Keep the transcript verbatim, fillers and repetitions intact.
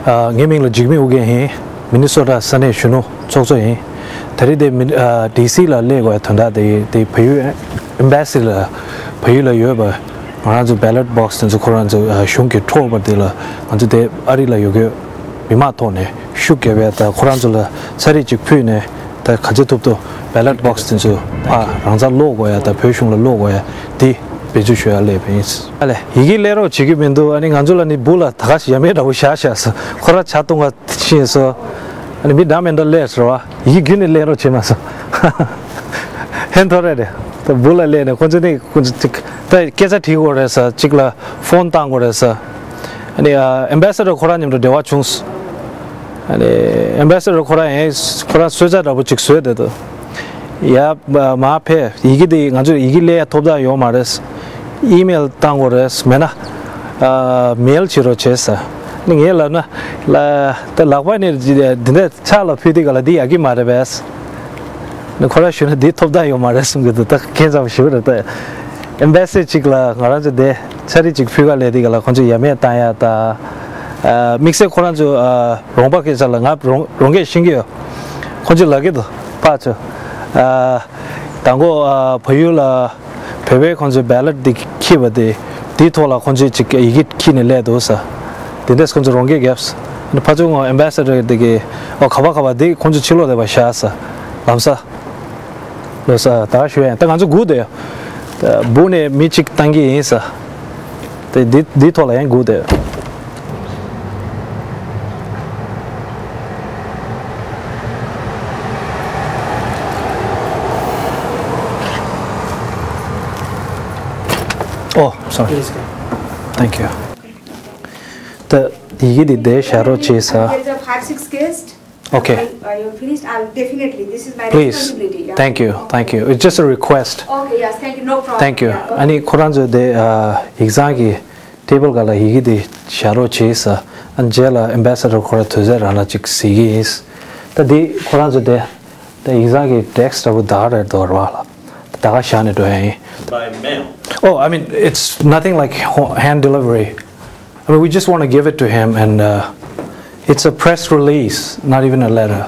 ཨ། ངའི་མིང་ལ་འཇིགས་མེད་ཨོ་རྒྱན་ཡིན། མི་ནི་སོ་ཊ་ས་གནས་གཞོན་ནུ་ཚོགས་གཙོ་ཡིན། ད་རེས་དེ་མི་ཨ། ཌི་སི་ལ་སླེབས་དགོས་ཡ་དོན་དག་དེ་དེ་བལ་ཡུལ་ཨེམ་བྷེ་སི་ལ་བལ་ཡུལ་ལ་ཡོད་པ་ང་རང་ཚོ་བེ་ལོཊ་བྷོག་སི་དེ་ཚོ་ཁོ་རང་ཚོ་ཨ། གཞུང་གིས་འཕྲོག་པ་དེ་ལ་ང་ཚོ་དེ་ཨ་རི་ལ་ཡོད་དགོས་མི་མང་ཐོག་ནས་ཤུགས་རྒྱབ་ཡ་ད་ཁོ་རང་ཚོ་ལ་ཚ་རིག་ཅིག་ཕུལ་ནས་ད་ག་ཚོད་ཐུབ་ཐུབ་བེ་ལོཊ་བྷོག་སི་དེ་ཚོ་ཕར་རང་ཚ་སློག་དགོས་ཡ་ད་བོད་གཞུང་ལ་སློག་དགོས་ཡ་དེ་འབད་བརྩོན་ཞུ་ཡ་སླེབས་པ་ཡིན། ཨ་ལས་ཡི་གེ་སླེབས་རོགས་བྱེད་ཀྱི་མི་འདུག་ཨ་ནི་ང་ཚོ་ལ་ནི་སྦུག་ལ་ད་ག་ཞིག་ཡ་མེད་འདྲ་པོ་བཞག་བཞག་སོ། ཁོ་ར་ཇ་བཏུང་ག་ཕྱིན་སོ། ཨ་ནི་མི་འདྲ་མི་འདྲ་སླེབས་སོ་བ། ཡི་གེ་བརྒྱུད་ནས་སླེབས་རོགས་བྱེད་མ་སོང་། ཧན་ཐོ་རེ་རེ། ད་སྦུག་ལ་སླེབས་ནས་ཁོ་ཚོ་ནི་ཁོ་ཚོ་ཅིག་ད་སྐད་ཆ་དྲིས་དགོས་རེད་ས། གཅིག་ལ་ཕོན་བཏང་དགོས་རེད་ས། ཨ་ནི་ཨ་ཨེམ་བྷེ་སེ་ཌར་ཁོ་རང་མཉམ་དུ་འབྲེལ་བ་བྱུང་སོང་། ཨ་ནི་ཨེམ་བྷེ་སེ་ཌར་ཁོ་རང་ཡང་ཁོ་རང་གསོལ་ཇ་འདྲ་པོ་ཅིག་བཟོས་བསྡད་འདུག་ཡ་མ་ཕེབས། ཡི་གེ་འདི་ང་ཚོས་ཡི་གེ་སླེབས་ཡ་ཐོབ་ཐང་ཡོད་མ་རེད། ཨི་མེལ་བཏང་དགོས་རེད། མེད་ན་ཨ་མེལ་བྱེད་རོགས་བྱེད་ཟེར། ནི་ངས་ལབ་ན་ལ་ད་ལག་པ་ནས་འདི་འདྲ་ཕྱག་ལ་ཕུལ་དུས་ག་ལ་འདི་ཡག་གི་མ་རེད་པས། ནི་ཁོ་ར་ཞུ་ན་འདི་ཐོབ་ཐང་ཡོད་མ་རེད་གསུང་གི་འདུག་ད་ཁྱེད་ཚོ་ཞུ་རེད་ད། ཨེམ་བྷེ་སི་ཅིག་ལ་ང་རང་ཚོ་དེ་ཚ་རིག་ཅིག་ཕུལ་ག་སླེབས་དུས་ག་ལ་ཁོང་ཚོས་ཡ་མེད་བཏང་ཡ་ད། ཨ་དམིགས་བསལ་ཁོ་རང་ཚོ་ཨ་རོང་པ་སྐད་ཆ་ལ་ང་རོང་རོང་སྐད་ཤེས་ཀྱི་ཡོད། ཁོང་ཚོས་ལབ་ཀྱི་འདུག་ཕར་ཚུར། ཨ་དང་པོ་ཨ་བལ་ཡུལ་ལ་བོད་པའི་ཁོང་ཚོས་བེ་ལོཊ་འདི་འཁྱེར་བ་དེ་དེའི་ཐོག་ལ་ཁོང་ཚོས་ཅིག་ཡི་གེ་འཁྱེར་ནས་སླེབས་འདུག་ས། དེ་འདྲས་ཁོང་ཚོས་རོང་སྐད་བརྒྱབ་ས། ཨ་ནི་ཕར་ཚུར་ངོ་ཨེམ་བྷེ་སེ་ཌར་དེ་གི་ཨོ་ག་པ་ག་པ་དེ་ཁོང་ཚོ་ཕྱི་ལོགས་དེ་བ་བཞག་ས་ལམ་ས། ལོ་ས་ད་ཞུ་ཡ་ད་ང་ཚོ་སྒུག་བསྡད་ཡོད། ད་སྦུག་ནས་མི་གཅིག་བཏང་གི་ཡིན་ས། དེ་འདི་འདི་ཐོག་ལ་ཡང་སྒུག་བསྡད་ཡོད། Oh, sorry. Thank you. ད་ཡི་གེ་འདི་འདིར་བཞག་རོགས་བྱེད་ས། There is a five, six guests. Okay. When, uh, you're finished, I'll definitely, this is my Please. Responsibility. Yeah. Thank you. Thank you. It's just a request. Okay, yes, thank you. No problem. Thank you. Yeah, okay. ཨ་ནི་ཁོ་རང་ཚོ་དེ་ཨ་ཡིག་ཚང་གི་ཊེ་བལ་སྒང་ལ་ཡི་གེ་དེ་བཞག་རོགས་བྱེད་ས། ཨ་ནི་རྗེས་ལ་ཨེམ་བྷེ་སེ་ཌར་ཁོ་རང་དུས་ཚོད་རག་ན་ཅིག་གཟིགས་ཀྱི་ཡིན། ད་དེ་ཁོ་རང་ཚོ་དེ་ད་ཡིག་ཚང་གི་ཌེ་སི་ཀི་འདྲ་པོ་ད་རེད་འདུག་ར་བ་ལ། ད་ག་བཞག་ནས་འགྲོ་ཡ་ཡིན། By mail. Oh, I mean, it's nothing like ho- hand delivery. I mean, we just want to give it to him, and uh, it's a press release, not even a letter.